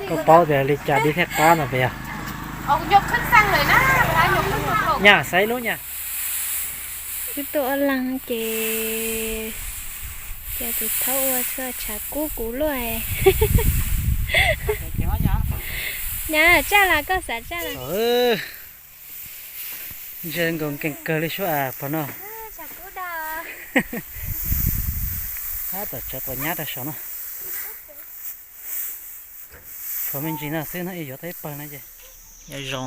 Koj paub tias li cas dib thiaj qab no puas yog? Nyaj xaiv lub nyaj. Wb tuaj ua leeg ces, ces tus thaub ua xwb tshav kub kuv luaj. Nyaj tsaj las koj xav tsaj las. Ntshe nkaus nkees kawg li suab as pog no. Tab tom tsaws quav nyab rau saum no. Tshuav me ntsis no xwb no, yuav tau ib pawg no ces. Nyob zoo,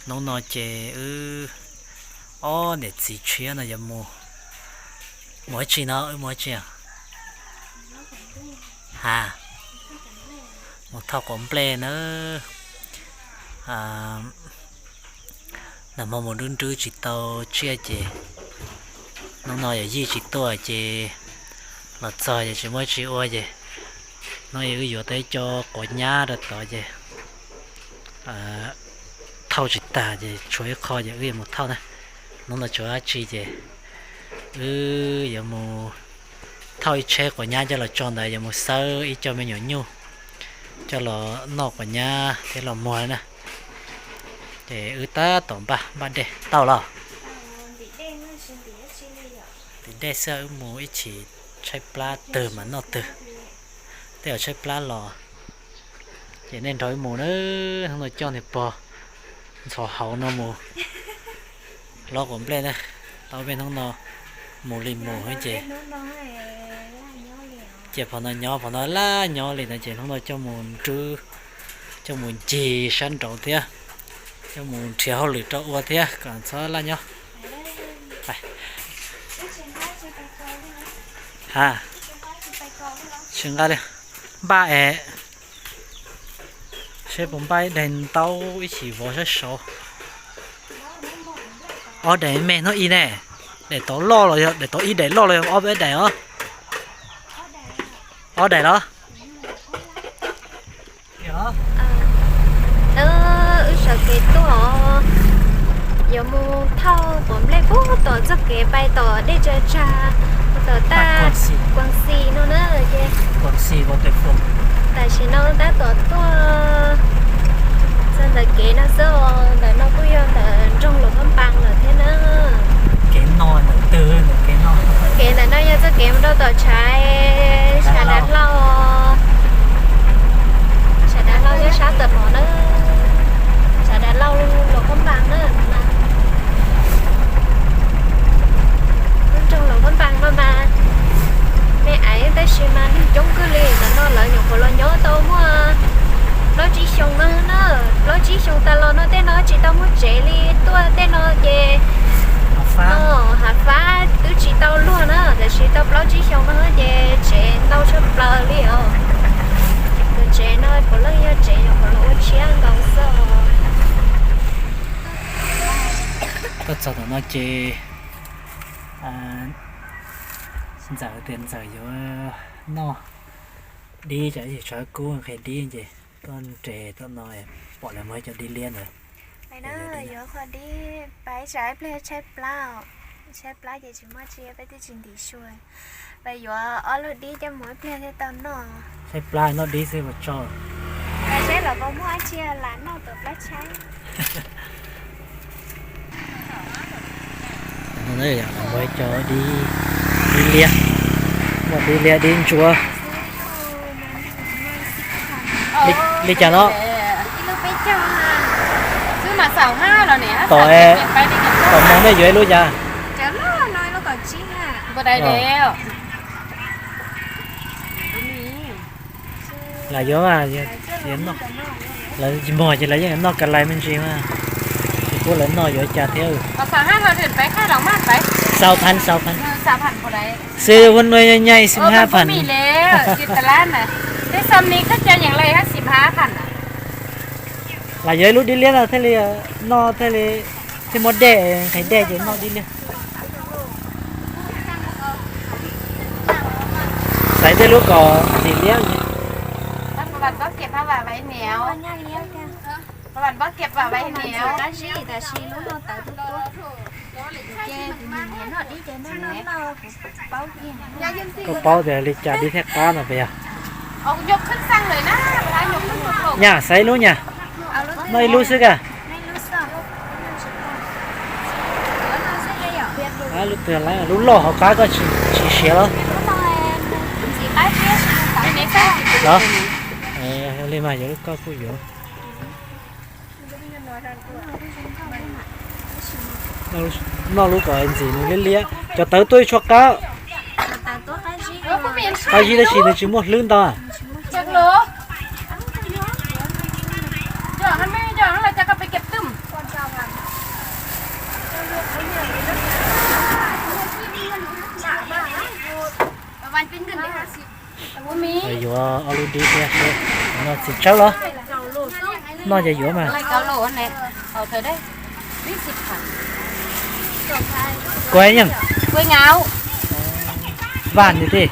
hnub no ces wb ob niam txiv tshiab no yuav mus, mus ua tsi no, wb mus ua tsi? Ha, mus thauj quav nplej na. Nag hmo mus nrub nrub tsis tau tsiaj ces hnub no yawm yij tsis tuaj ces los txog ces tsis muaj tsi ua ces hnub no wb yuav tau ib co quav nyab rau tod ces thauj tsis tag ces tshuav ib qho ces wb yuav mus thauj na. Hnub no tsis ua dab tsi ces wb yuav mus thauj ib tsheb quav nyab coj los tso ntawd, yuav mus xawb ib co me nyuam nyuj coj los noj quav nyab thiab los muag na. Ces wb tab tom npaj npaj dej tau los. Tim dej xwb, wb mus ib chim tshaib plab twg mas noj twg. Tej zaum tshaib plab los ces nej nrog wb mus na. Hnub no coj niag pog ntxhov hauv no mus hlob quav nplej na. Tau peb hnub no mus li mus ces cia pog no nyob, pog no laj nyob li no ces hnub no coj mus nrub, coj mus ncig sab nraud thiab, coj mus nrhiav hauj lwm rau ua thiab kom txhob laj nyob. Ha, tsis nqa li, npaj es seb puas npaj ib daim ntaub ib chim vov sab saud. Ob daim me hnub ib ne, daim tod loj los yog daim tod ib daim loj los yog ob daim os? Ob daim los? Wb sawv kev tuaj, yuav mus thauj quav nplej puag tom txoj kev pais tom dej tsag tsag, tom taj Kuam Xis no na ces tam sim no tab tom tuaj txog ntawm kev no xwb os. Ntawm no kuj yog ntawm nroog Luam Phab Npas lawm thiab na. Kev ntawm no yog txoj kev mus rau tom Tshaiv, Tshaiv Dav Hlau. Tshaiv Dav Hlau nyob sab tom no na. Tshaiv Dav Hlau Luam Phab Npas na. Lub nroog Luam Phab Npas no mas me aiv tab sis mas neeg coob kawg li. Ntawm no lawv nyuam qhuav los nyob tau muaj plaub tsib xyoo no na. Plaub tsib xyoo tas los no tej no tsis tau muaj tsev li, tuaj tej no ces hav fab twb tsis tau luag na, tiam sis tau plaub tsib xyoo no ces tsev ntau tshaj plaws li os. Tus tsev no puav leej yog tsev nyuam qhuav los ua tshiab nkaus xwb os. Tuaj txog tom no ces Ntxawm tias Ntxawm yuav noj dib, tsam ib tsam tshav kub nqhis dib ces tuaj nres tom no pom lawv muag ib co dib liab ntawd. Yuav kho dib pais tsam ib pliag tshaib plab, tshaib plab ces tsis muaj tsi peb twb tsis ntim sua. Pais yuav ob lub dib coj mus ib pliag thiaj tau noj. Tshaib plab noj dib xwb puas tso. Pais saib los puas muaj dab tsi lam noj tom plab tshaib. Muaj ib co dib, dib liab, muaj dib liab dib ntsuab. Li cas no? Tom, tom no nej yuav ib lub cas? Lam yuav mas, lawv tsis muag ces lawv yeej noj ka lai me ntsis mas. Ces kuv lawv noj yuav cas thiab. Xaus phav, xaus phav. Xib huab nuaj nyaij xib hab phav. Lam yuav ib lub dib liab no thiaj li noj thiaj li, thiaj muaj dej, nqhis dej ces noj dib liab. Xaiv tej lub kom nqhis liab. Koj paub tias li cas dib thiaj qab no puas yog? Nyaj xaiv ib lub nyaj. Noj ib lub xwb ka. Lub twg lawm, lub loj hauv qab koj tsis siav los? Los, li mas yuav lub koj kuj yuav. Noj lub kom ntxim nws liab liab. Cov tawv tuaj ib tshuaj qab. Qab zib tab sis nws tsis muaj hlwb ntau. Yuav ob lub dib thiab seb noj txiv tsawb los. Noj ces yuav mas. Kuv yeej vaj ni ti.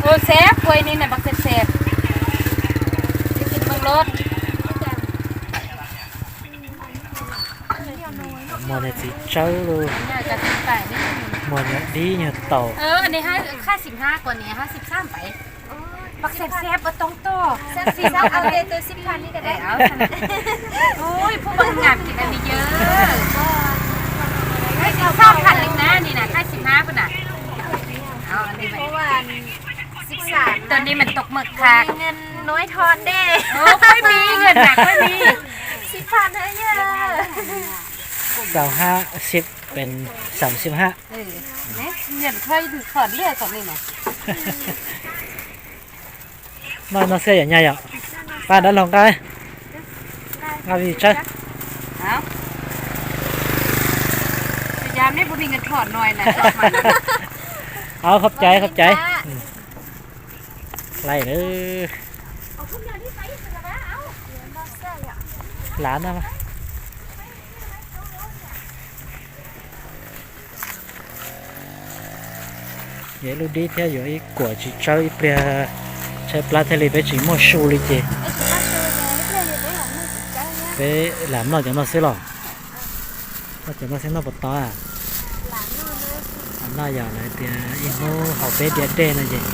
Muaj niag txiv tsawb lauj, muaj niag dib niag taus. Tus ni mas tau maj khas. Kuj muaj, kuj muaj. Xaum hab, sib pes xaum sib hab. Noj no xwb yom nyab yom. Pab dab laug nqa, nqa vij tsawb. Qhov caiv, qhov caiv. Laiv lawm. Lav no. Yuav ib lub dib thiab yuav ib kuam txiv tsawb ib pliag, tshaib plab thiaj li peb tsis muaj su li ces peb lam noj cov no xwb los. Noj cov no xwb noj puas tau? Noj yog lawv tias ib hnub haus peb diav dej no ces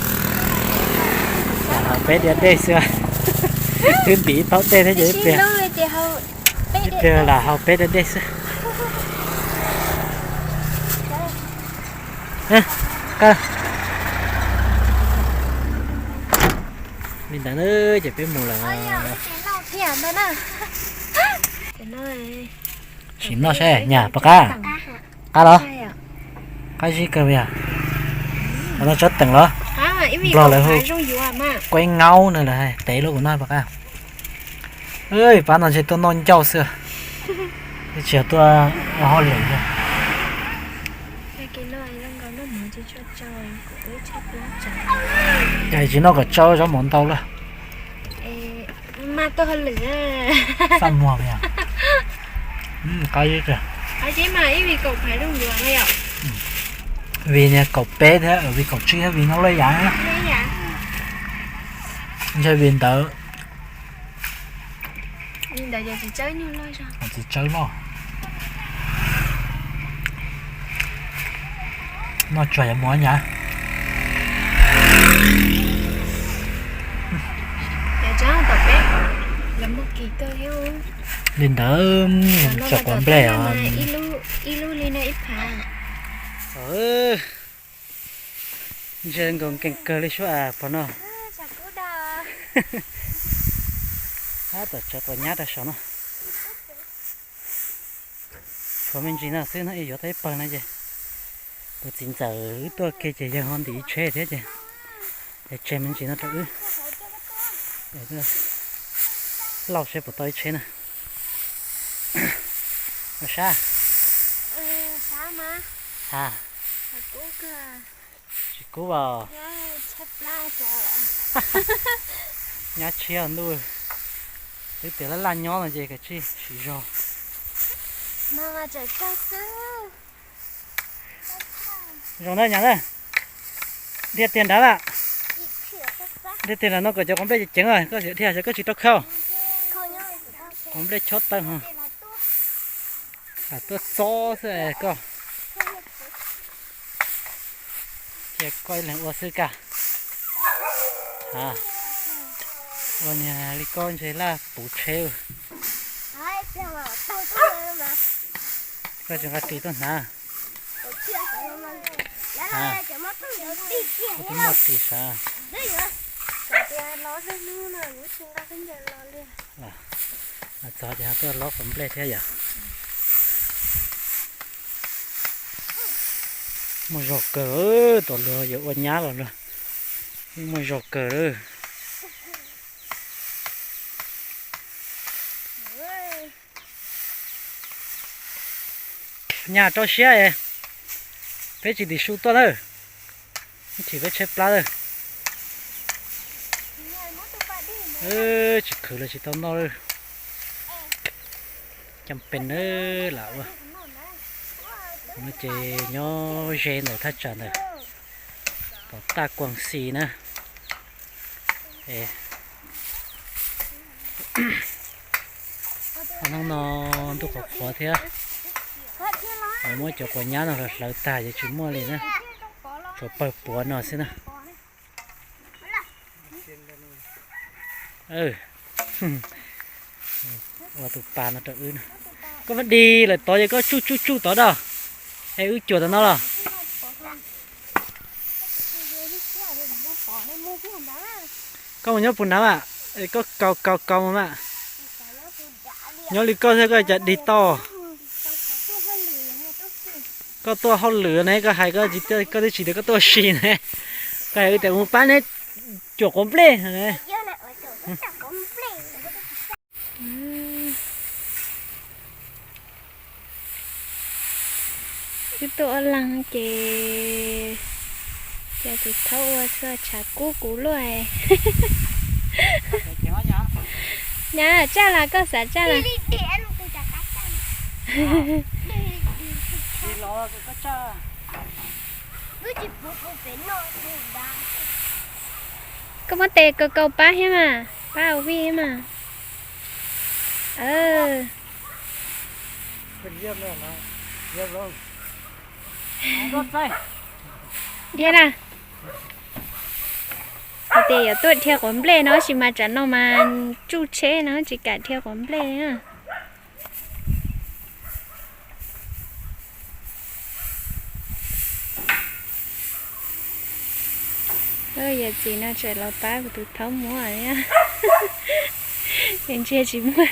lam haus peb diav dej xwb. Twb ntim ib taub dej thiab ces ib pliag, ib pliag lam haus peb diav dej xwb. Li ntawd ces peb mus lawm. Sim noj saib nyab puas qab. Qab los? Qab zib kawg yog. Qhov no tsob teem los? Nplog lawv hu quaib ngaub no lawm, tev lub kuv noj puas qab. Pab no ntshe tuaj noj ncauj xwb, tsis yog tuaj ua hauj lwm. Cas tsis noj kom tsawb zaub mov ntau lawm. Xaj muag yog. Qab zib tiag. Vij niag kaum peb thiab vij kaum tsib thiab vij noj loj yam. Ntshe vij ntawd txiv tsawb loj. Noj tsuag yuav mus nyab. Li ntawd txog quav nplej os. Ntshe nkaus nkees kawg li suab as pog no. Hab tom tsawv quav nyab rau saum no. Tshuav me ntsis no xwb no, yuav tau ib pawg no ces tus txiv ntxawm wb tuaj ke ces yawg ho ntim ib tsheb thiab ces, es tseg me ntsis no rau wb. Lauj seb puas tau ib tsheb na. Sab. A, tsis kub as. Nyab tshiab ntuj. Twb tias laj laj nyob no ces kav tsij sim zog. Zoo na nyab na. Dhia tiag nrad lawm. Dhia tiag nrad no kom cov quav nplej ceev ceev, koj dhia xyov koj tsis tau khau. Quav nplej chob tawg ho. Lam tuaj txob xwb koj. Koj ib leeg ua xwb kaj. Ua niag li koj ntshe laj puv tsheb. Koj tsis nqa ris tuaj hnav. Koj twb muaj ris sav. Txog ces tuaj lob qos nplej thiab yom. Muaj zog kawg, tom luag yuav ua nyab los luag yeej muaj zog kawg lawm. Nyab rau siab es peb tsis tim su tuaj lawm, chim peb tsheb plab lawm. Tsis khwv los tsis tau noj lawm. Cam pes nawb lam ua. No ces nyob ze ntawm thaj tsam ntawm tom taj kuam xis na. Hnub no ntuj qhuav qhuav thiab, muab cov quav nyab no hlawv tag ces tsis muaj li na, tsuas pawg puav no xwb na. Ua tus pas no rau wb. Koj muab dig lawm tod ces koj tsuj tsuj tsuj tod da, es wb cuam tom no los. Koj mus nyob puag nrad mas, koj kaus kaus kaus mus mas. Nyob li koj thiab koj cas dig tau. Koj tuaj hauj lwm ne, koj hais koj tsis, koj twb tsis tias koj tuaj ua si ne. Koj hais tias mus pab neb cuam quav nplej. Wb tuaj ob leeg ces cas tus thaub ua xwb tshav kub kuv luaj. Nyab tsaj los koj xav tsaj los? Koj muab tes kaus kaus pab thiab mas, pab ua vij thiab mas. Dhia na. Hais tias yuav tuaj dhia quav nplej no sis mas tsam no mas tsuj tsheb no tsis kam dhia quav nplej na. Yawm txiv no tseem los pab kuv tus thaub muab. Ntsia tsis muaj,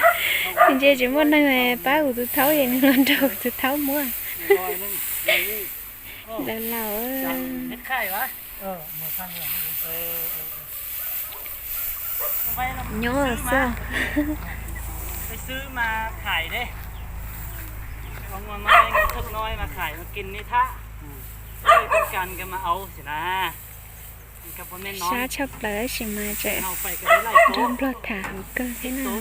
ntsia tsis muaj neeg pab kuv tus thaub es nws los nrog kuv tus thaub muab. Lawv laus. Nyob xwb. Sab tshaj plaws tab sis mas tseem nrog nplog tham hauv kawg thiab na.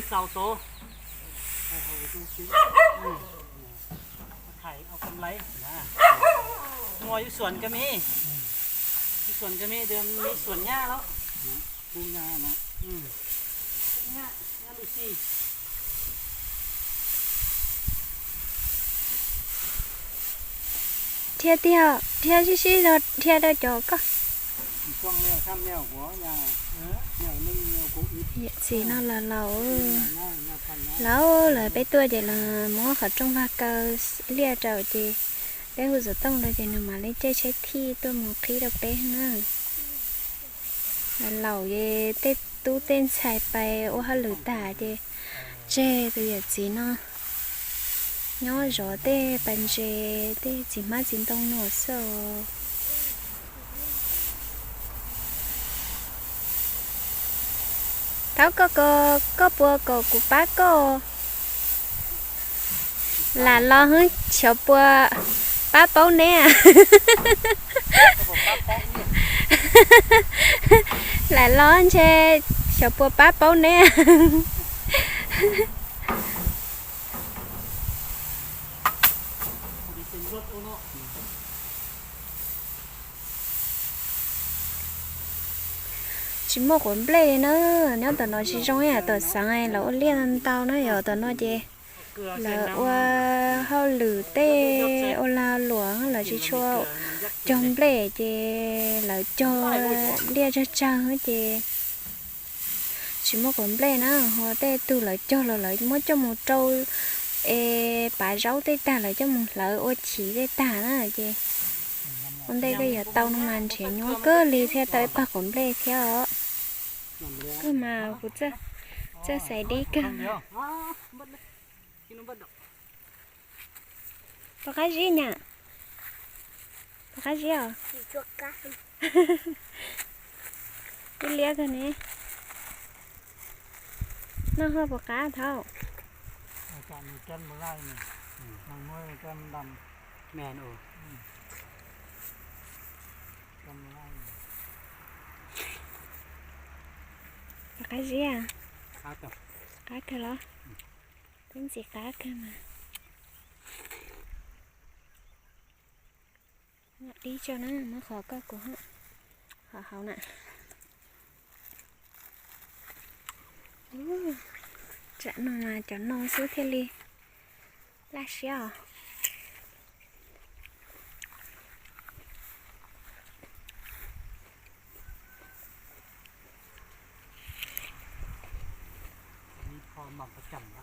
Dhia tiag, dhia sib sib zog dhia rau cov koj. Yawm txiv no los laus, laus lawm peb tuaj ces los muab qhov rooj vag kaw liaj rau ces peb hu xov tooj rau ces nws mam li caij tsheb thij tuaj mus qhib rau peb na. Laus ces tej tub tej ntxhais pais ua hauj lwm tag ces tseg tus yawm txiv no nyob zov tej pas ntses tej txiv hmab txiv ntoo no xwb. Thaub, koj, koj puas kom kuv pab koj? Lam los xyov puas pab paub neb. Lam los ntshe xyov puas pab paub neb. Tsis muaj quav nplej li na, nyob tom no tsis zoo ib yam tom xeev los ua liaj ntau na, yog tom no ces Lawv ua hauj lwm tej ua lag luam, lawv tsis tshua cog nplej ces lawv cog liaj tsawg tsawg ces tsis muaj quav nplej na. Ho tej tug lawv cog los lawv muab coj mus rau es pav zaub tej tag, lawv coj mus hlawv ua chiv tej tag na ces ua ntej koj yuav tau no mas nrhiav nyuaj kawg li thiaj tau ib pawg quav nplej thiab os. Kawg mas kuv txawj xaiv dib kawg. Puas qab zib nyam? Puas qab zib os? Ib liab kawg ne. Noj ho puas qab thaum? Puas qab zib? Qab kawg los? Twb ntxim qab kawg mas. Noj dib tso na, muab qhov koj kuv, qhov hauv na. Tsam no mas cov no xwb thiaj li laj siab os. Ib pho mas pov cam na.